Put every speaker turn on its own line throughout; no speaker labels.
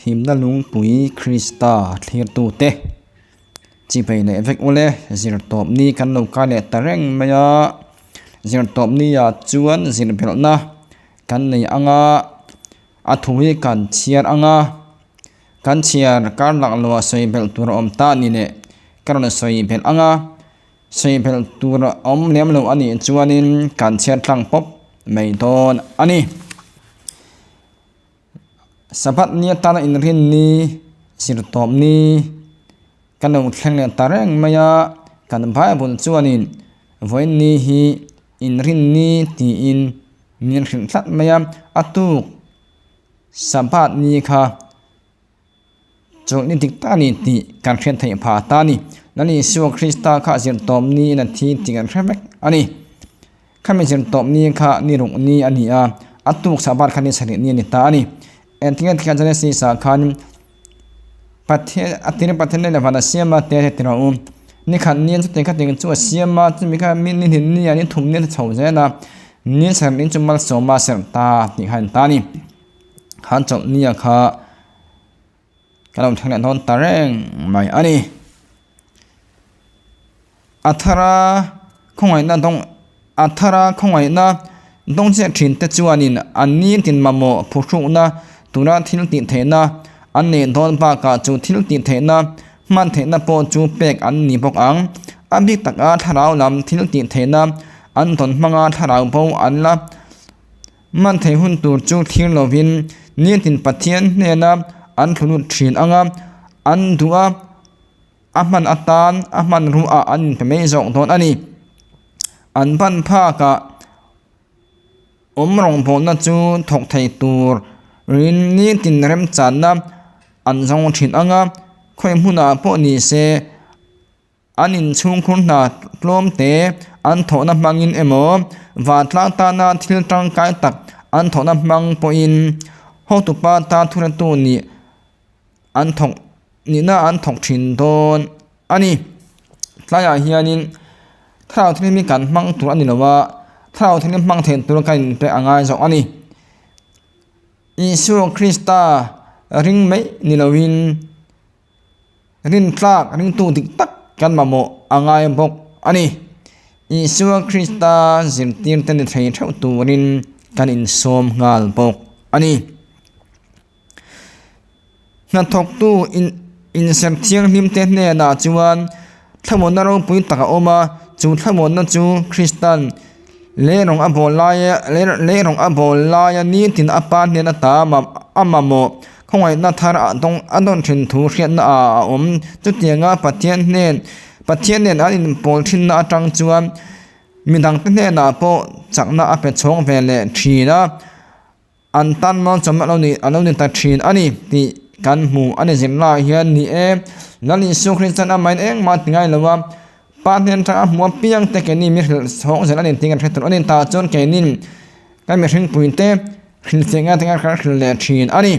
Himna lungpui Krista thlirtute chipei leh vek ule zirtawpni kan lo kai leh ta reng mai a, zirtawpni ah chuan zir belhna kan nei ang a, a thu hi kan chhiar ang a, kan chhiar kar laklawh sawi belh tur a awm ta ni leh ka rawn sawi belh ang a. Sawi belh tur a awm lem lo a nih chuanin kan chhiar tlang pawp mai dawn a ni. Sabbath ni atana inrin ni, zirtawp ni kan lo thleng leh ta reng mai a, kan Bible chuanin vawiin ni hi inrin ni tiin min hrilh tlat mai a, a tuk Sabbath ni kha. Chawlhni dik tak a ni tih kan hriat theih phah ta a ni. Lal Isua Krista kha zirtawp niin a thi tih kan hre vek a ni. Khami zirtawp ni kha ni ruk ni a ni a, a tuk Sabbath kha ni sarih ni a ni ta a ni. Engtin nge tikhian Genesis ah khan Pathian a tir Pathian leh van a siam a tia heti rawh u. Ni khat ni chuti kha ting chu a siam a, chumi kha ni hnih ni ah ni thum ni a chho zel a, ni sarih ni chu malsawma serh ta tih kha a ni ta a ni. Khan chawlhnia kha ka lo thleng leh dawn ta reng mai a ni. A thara khawngaihna dawng a thara khawngaihna dawng chiah thin te chuanin an nitin mamawh phuhrukna tura thil tih theihna an neih dawn bakah chu thil tih theihna hman theihna pawh chu pek an ni bawk ang. A bik taka thlarau lam thil tih theihna an dawn hmanga thlarau bo an la. Man thei hun tur chu thlir lovin nitin Pathian hnena an thlu lut thin ang a, an duh a, a hman atan a hmanruah an inpe mai zawk dawn a ni. An ban phakah awm rawngbawlna chu thawk thei tur rin nitin remchanna an zawng thin ang a, khawi hmunah pawh ni se, An inchhungkhur hna tlawm te an thawhna hmangin emaw, vantlang tana thil tangkai tak an thawhna hmang pawhin hotupa tan thuratu nih an thawk nihna an thawk thin dawn a ni. Tlaiah hianin thlarau thianghlim hi kan hmang tur a ni lo a, thlarau thianghlim hmang theih tur kan inpe a ngai zawk a ni. Isua Krista ring mai ni loin. Rintlak ringtu dik tak kan mamawh a ngai bawk a ni. Isua Krista zirtirte ni thei theuh turin kan insawm nghal bawk a ni. Hnathawktu in inserh thianghlimte hnenah chuan thlamuanna ropui tak a awm a, chu thlamuanna chu Kristan leirawng a bawl laia leirawng a bawl laia nitin a pa hnen ata a mamawh Khawngaihna thar ah dawng a dawn thin thu hriatna ah a awm. Chutianga Pathian hnen Pathian nen an inpawl thinna atang chuan midangte hnenah pawh chakna a pe chhawng ve leh thin a, an tan mawn chawm a lo ni a lo ni ta thin a ni tih kan hmu a ni zirlaiah hian ni e. Lal Isua Kristian amahin engmah a ti ngai lo a, Pa hnen atanga a hmu apiang te keini mi hrilh chhawng zel a ni tih kan hre tur a ni. Tah chuan keinin kan mihring puite hrilhfiah ngai te kan hrilh leh thin a ni.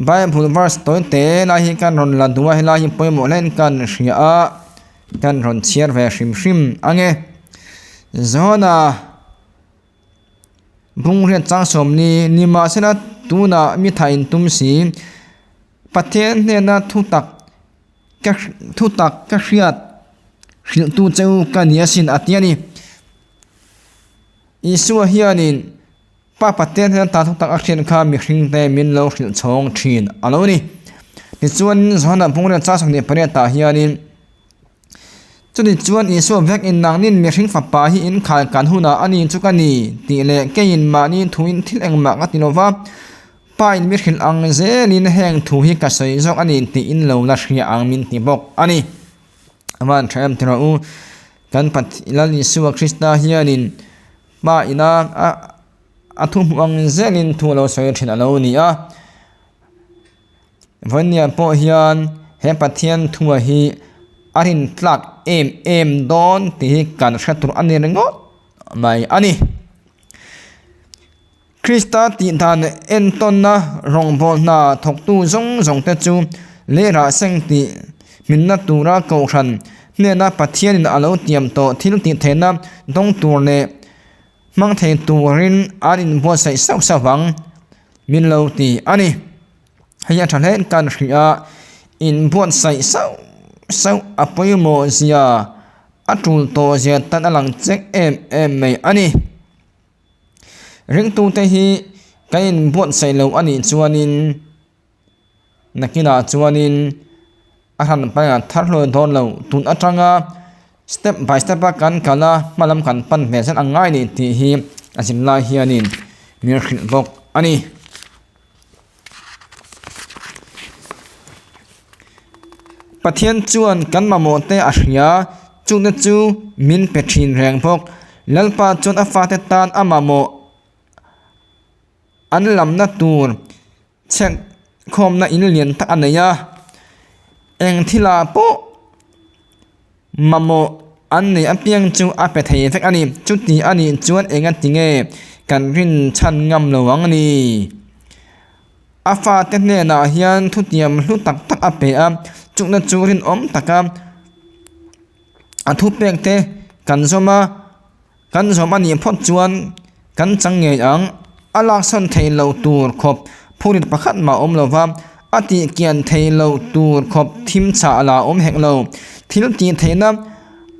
Bible verse tawi te lai hi kan rawn la duh a helai hi pawimawh hle in kan hria a kan rawn chhiar ve hrim hrim ang e. Johana Bungrel chang sawmni ni mahsela tunah mi tha in tum si Pathian hnena thutak ka thutak ka hriat hrilhtu cheu ka ni asin a ti a ni. Isua hianin Pa Pathian hian ta thutak a hriat kha mihring te min lo hrilh chhawng thin a lo ni. Tichuan Johana Bungrel chang 28 ah hianin Chutih chuan Isua vek in nangnin mihring fapa hi in khai kan hunah a ni chu ka ni tih leh keiin mahni thuin thil engmah ka ti lova, Pa in mi hrilh ang zelin heng thu hi ka sawi zawk a ni tih in lo la hria ang min ti bawk a ni. A van tha em tiraw u, kan Pathian Lal Isua Krista hianin Pa ina a thu hmuh ang zelin thu a lo sawi thin a lo ni a. Vawinia pawh hian he Pathian thua hi a rintlak em em dawn tih hi kan hre tur a ni ringawt mai a ni. Krista tih dan entawnna rawngbâwl hna thawktu zawng zawng te chu leirah seng tih hminna tura kohhran hnena Pathianin a lo tiam tawh thil tih theihna dawng tur leh hmang thei turin an inbuatsaih sauh sauh vang min lo ti a ni. Hei a tha hle kan hria a, inbuatsaih sauh sauh a pawimawh zia a tul tawh zia tan a lang chek em em mai a ni. Ringtute hi kan inbuatsaih loh a nih chuanin nakinah chuanin a hran paia thar hlawi dawn lo tun atanga step by step a kan kal a hma lam kan pan ve zet ang ngai a ni tih hi a zirlai hianin min hrilh bawk a ni. Pathian chuan kan mamawh te a hria, chungte chu min pe thin reng bawk. Lalpa chuan a fate tan a mamawh an lamna tur chhek khawmna in lian tak a nei a, eng thilah pawh Mamawh an neih apiang chu a pe thei vek a ni. Chuti a nih chuan enga tinge kan rinchhan ngam lo ang ni? A fate hnenah hian thutiam hlu tak tak a pe a, chukna chu rinawm taka a thupek te kan zawm a. Kan zawm a nih phawt chuan kan chang ngei ang. A laksawn thei lo tur khawp phurit pakhat mah awm lo va, a tih kian thei lo tur khawp thim chah la awm hek lo. Thil tih theihna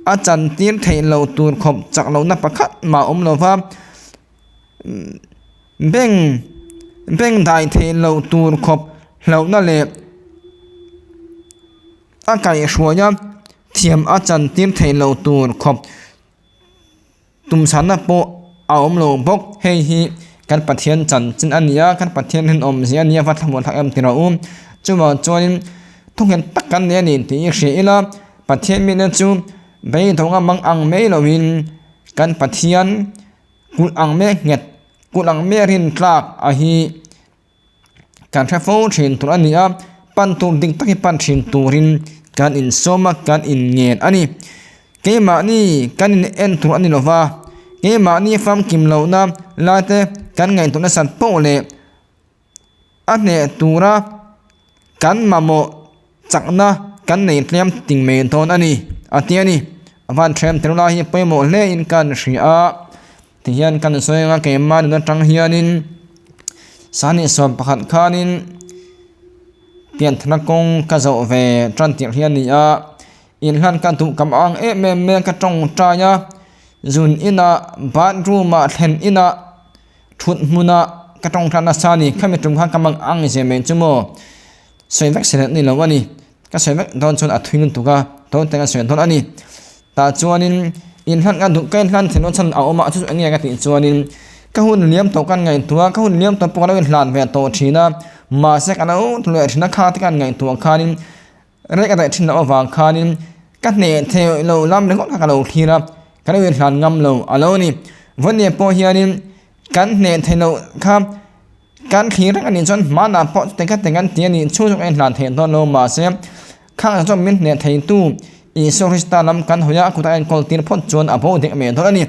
a chantir theih lo tur khawp chak lohna pakhat mah awm lo va, beng beng dai thei lo tur khawp hlauhna leh a kaihhruai a thiam a chantir thei lo tur khawp. Tumchhanna pawh a awm lo bawk. Hei hi kan Pathian chanchin a ni a, kan Pathian rinawmzia a ni a, va thlamuan thlak em ti rawh u. Chuvang chuanin thawnghen tak kan nei a ni tih i hria ila, Pathian mite chu beidawng a mang ang mai loin kan Pathian kulh ang mek nghet, kulh ang mek rintlak a hi. Kan hre fo thin tur a ni a, pan tur dik tak hi pan thin turin kan insawm a, kan inngen a ni. Keimahni kan in en tur a ni lova, keimahni famkim lohna lai te kan ngaihtuah nasat poh leh a hneh tura kan mamawh chakna kan nei tlem ting mai dawn a ni a ti a ni. A van ṭhem tel lai hi pawimawh hle in kan hria a. Tihian kan sawi anga keimah nun atang hianin sani sawm pakhat khanin pianthana kawng ka zawh ve tan tirh hi a ni a, inhlan ka duh kam ang em em mai a ka tawngtai a, zun inah bathroom ah thlen inah thut hmunah ka tawngtai nasa a ni, khami tum khan ka mang ang zia mai chu maw sawi vek se ni lo a ni. Ka sawi vek dawn chuan a thui lutuk a, dawn te ka sawi dawn a ni. Tah chuanin inhlan ka duh ka inhlan theih loh chhan a awm a, chu chu eng nge ka tih chuanin ka hun liam tawh kan ngaihtuah a, ka hun liam tawh pawh ka lo inhlan ve tawh thin a, mahse ka lo leh thin a kha te kan ngaihtuah khanin rek a daih thin loh avang khanin ka hneh theih loh lam ringawt kha ka lo thlir a, ka lo inhlan ngam lo a lo ni. Vawiin pawh hianin kan hneh theih loh kha. Kan thlir reng a nih chuan hmanah pawh chutah kha teng an ti a nih chhung chu kan inhlan theih dawn lo mahse khang chuan min hneh theitu Isua Krista lam kan hawi a, a kutah a enkawl tir phawt chuan a bo dek mai dawn a ni.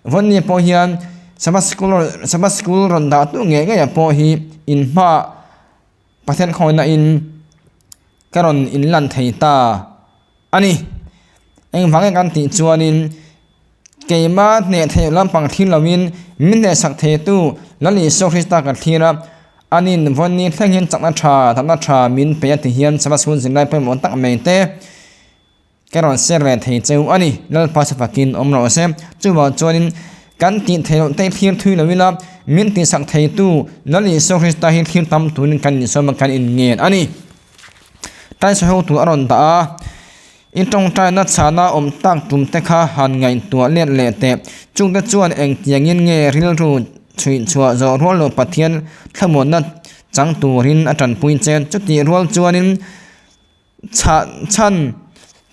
Vawiin pawh hian Sabbath School Sabbath School rawn dah tu ngei ngei ah pawh hi inhma Pathian khawina in ka rawn inlan thei ta a ni. Engvang nge kan tih chuanin. Keimah hneh theih lampang thlir loin min hnehsak theitu Lal Isua Krista ka thlir a, anin vawnni thlengin chakna tha, damna tha min pe a ti hian Sabbath School zirlai pawimawh tak mai te ka rawn share ve thei cheu a ni. Lalpa chu fakin awm rawh se. Chuvang chuanin kan tih theih loh te thlir thui lo ila min tihsak theitu Lal Isua Krista hi thlir tam turin kan insawm a, kan inngen a ni. Taisa hotu a rawn dah a. I tawngtaina chhana awm tak tum te kha han ngaihtuah let leh teh. Chungte chuan engtiangin nge rilru chhuihchhuah zawh rual loh Pathian thlamuanna chang turin a tanpui che. Chutih rual chuanin chhah chhan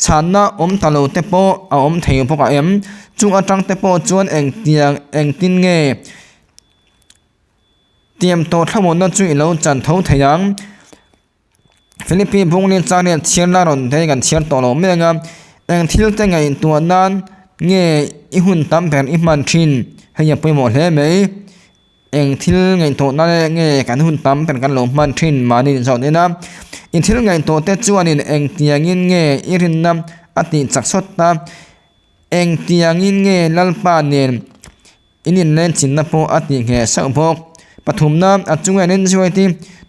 chhanna awm ta lo te pawh a awm thei bawk a em? Chung atang te pawh chuan engtiang engtin nge tiam tawh thlamuanna chu i lo chan tho thei ang? Philippi Bungli chang hian chhiarna rawn te kan chhiar tawh lo mai ang a, eng thil te ngaihtuah nan nge i hun tam ber i hman thin hei a pawimawh hle mai, eng thil ngaihtuah nan nge kan hun tam ber kan lo hman thin mahni zawt ila, i thil ngaihtuah te chuanin engtiangin nge i rinna a tih chak sawt a, engtiangin nge Lalpa nen. In inlen chinna pawh a tih ngheh sauh bawk. Pathumna, a chunga in enzuai te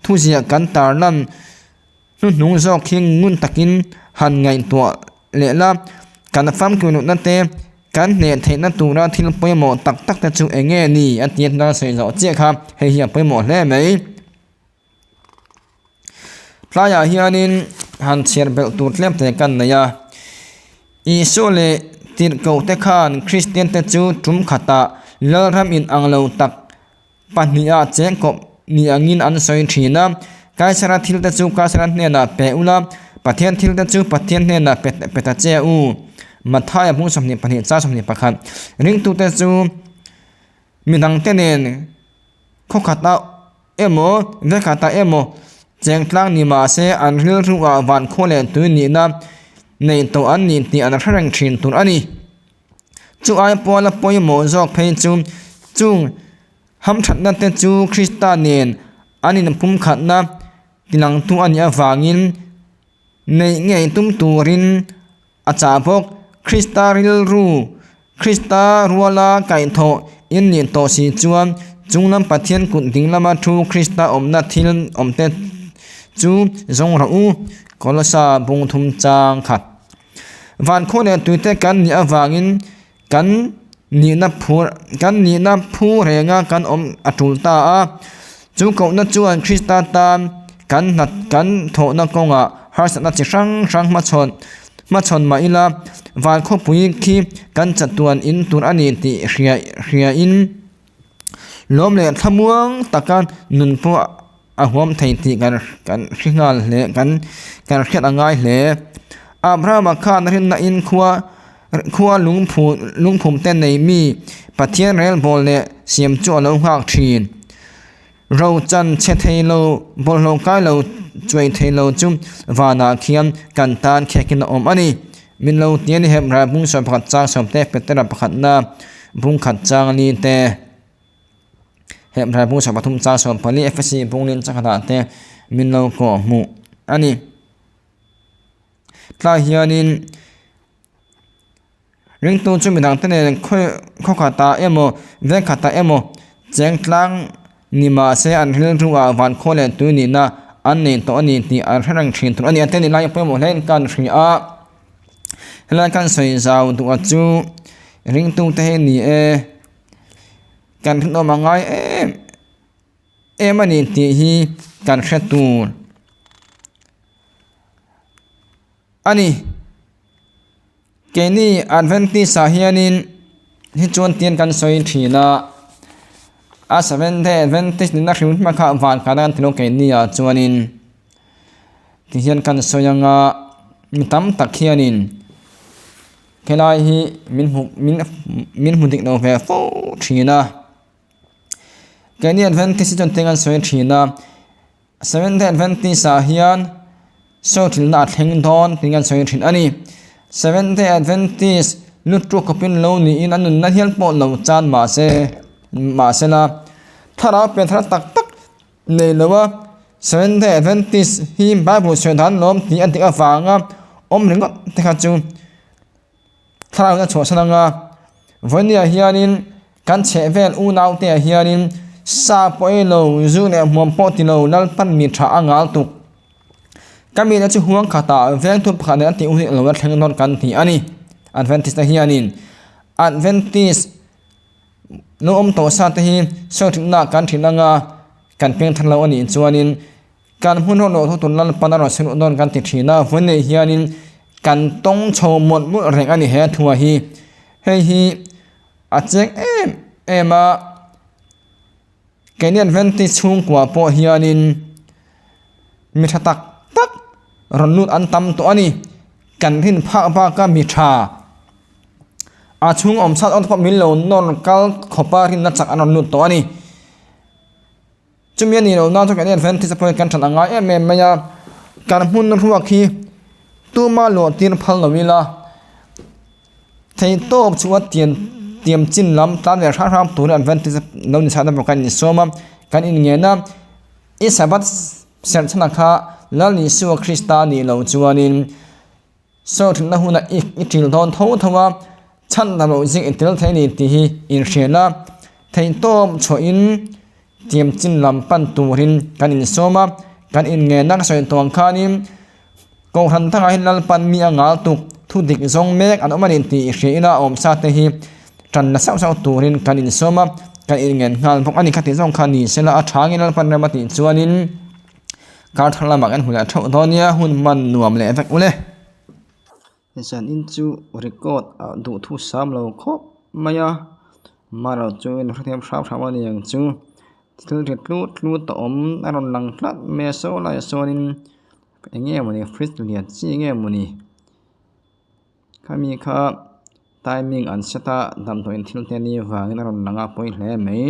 Thuziah kan tarlan hnuhnung zawk hi ngun takin han ngaihtuah leh la, kan famkim lohna te, kan hneh theihna tura thil pawimawh tak tak te chu eng nge ni a tia kan sawi zawh chiah kha hei hi a pawimawh hle mai. Tlaiah hianin han chhiar belh tur tlem te kan nei a, Isua leh tirhkohte khan Kristian te chu tum khatah Lalram inang lo tak Pahniha chengkawp ni angin an sawi thin a, Kaisara thilte chu Kaisara hnenah pe ula, Pathian thilte chu Pathian hnenah pe pe ta che u. Mathaia bung 22 chang 21 Ringtute chu midangte nen khawkhatah emaw vekhatah emaw chengtlang ni mah se an rilruah van khaw leh tui nihna neih tawh an nih tih an hre reng thin tur a ni. Chu ai pawla pawimawh zawk phei chu chung hamthatna te chu Krista nen an inpumkhatna tilangtu a nih avangin neih ngei tum turin a chah bawk. Krista rilru, Krista ruala kaihthawh in nih tawh si chuan chunglam Pathian kut ding lama thu Krista awmna thil awmte chu zawng rawh u, Kolosa bung thum chang khat. Van khaw leh tuite kan nih avangin kan nihna phur kan nihna phu renga kan awm a tul ta a. Chu kohna chuan Krista tan kan hna kan thawhna kawngah harsatna chi hrang hrang hmachhawn hmachhawn mah ila van khawpui khi kan chatuan in tur a ni tih hria hriain lawm leh thlamuang taka nun pawh A huam thei tih kan kan hre nghal hle kan kan hriat a ngai hle. Abrahama khan rinna in khua khua lungphu lungphum te nei mi Pathian relbawl leh siam chu a lo nghak thin. Ro chan chhe thei lo bawlhhlawh kai lo chuai thei lo chu vanah khian kan tan khekin a awm a ni. Min lo ti a ni Hebrai bung 11 chang sawmte Petera pakhatna bung khat chang a ni te. Hebrai bung 13 chang 14 Efesi bung lin chakhatah te min lo kawh hmuh a ni. Tlai hianin ringtu chu midang te nen khawi khaw khatah emaw veng khatah emaw cheng tlang ni mahse an rilru ah van khaw leh tui nihna an nei tawh a ni tih an hre reng thin tur a ni a te ni lai pawimawh hle in kan hria a. Helai kan sawi zau duh a chu ringtu te hi ni e. Kan rinawm a ngai em em a ni tih hi kan hre tur a ni. Keini Adventist ah hianin hi chuan tian kan sawi thin a, a Seventh Day Adventist nihna hrim hrim a kha van khan a kan ti lo keini ah chuanin tihian kan sawi anga mi tam tak hianin. Helai hi min hmu min min hmu dik lo ve fo thin a. Keini Adventist hi chuan teng an sawi thin a. Seventh Day Adventist ah hian sawi thilna a thleng dawn tiin an sawi thin a ni. Seventh Day Adventist lutuk khawpin lo niin an nunna hial pawh lo chan mahse mahsela thlarau pianthar tak tak nei lo a. Seventh Day Adventist hi Bible sawi dan lawm tih a dik avanga awm ringawt te kha chu thlarau in a chhuahsan anga vawinia hianin kan chheh vel unau te ah hianin sa pawh ei lo zu leh hmuam pawh ti lo Lalpan mi tha a ngal tuk ka mite chu huang khatah vengtu pakhat nen an tih hun lo la thleng dawn kan ti a ni Adventist te hianin Adventist lo awm tawh sa te hi sawi thinna kan thin anga kan peng thar lo a nih chuanin Kan hmun ho loh thu tun Lalpan a rawn sin uh dawn kan ti thin a, vawi nei hianin kan tawng chho mawlh mawlh reng a ni he thua hi. Hei hi a cheng em em a, keini Adventist chhungkua pawh hianin mi tha tak tak rawn lut an tam tawh a ni. Kan rin phak baka mi tha a chhung awm chhat awm te pawh min lo nawr kal khawpa rinna chak an rawn lut tawh a ni. Chumi a nih loh nan chuan kan Adventist te pawhin kan that a ngai em em mai a, kan hmun ruak hi tuma luah tir phal lo ila, theihtawp chu a tian tiam chin lam tan leh hrang hrang turin Adventist lo ni chhan erawh kan insawm a, kan inngen a, i Sabbath serh chhan ah kha Lal Isua Krista a nih loh chuanin Saw thinna hunah i i ṭil dawn tho tho a, chhan na loh zing i tel thei a ni tih hi inhriat a, theihtawp chhuahin Tiam chin lam pan turin kan insawm a, kan inngenna ka sawi tawh ang khanin Kohhran thangah hian Lalpan mi a ngal tuk thu dik zawng mek an awm a ni tih hria ila awm sa te hi tan la sauh sauh turin kan insawm a, kan inngen nghal bawk a ni. Khatih zawng kha ni sela a tha ngei Lalpan rem a tih chuanin kar thar lamah kan hmu leh theuh dawn nia, hun hman nuam leh vek ule. Zan in chu record ah duh thu sam lo khawp mai a, marawh chu in hrethiam hram hram a ni ang chu thil ri tlut tlut a awm a rawn lang tlat mai a saw laiah sawnin eng nge mawni fridge lian chi nge mawni khami kha timing an set a damdawiin thil te a nih avangin a rawn lang a pawi hle mai.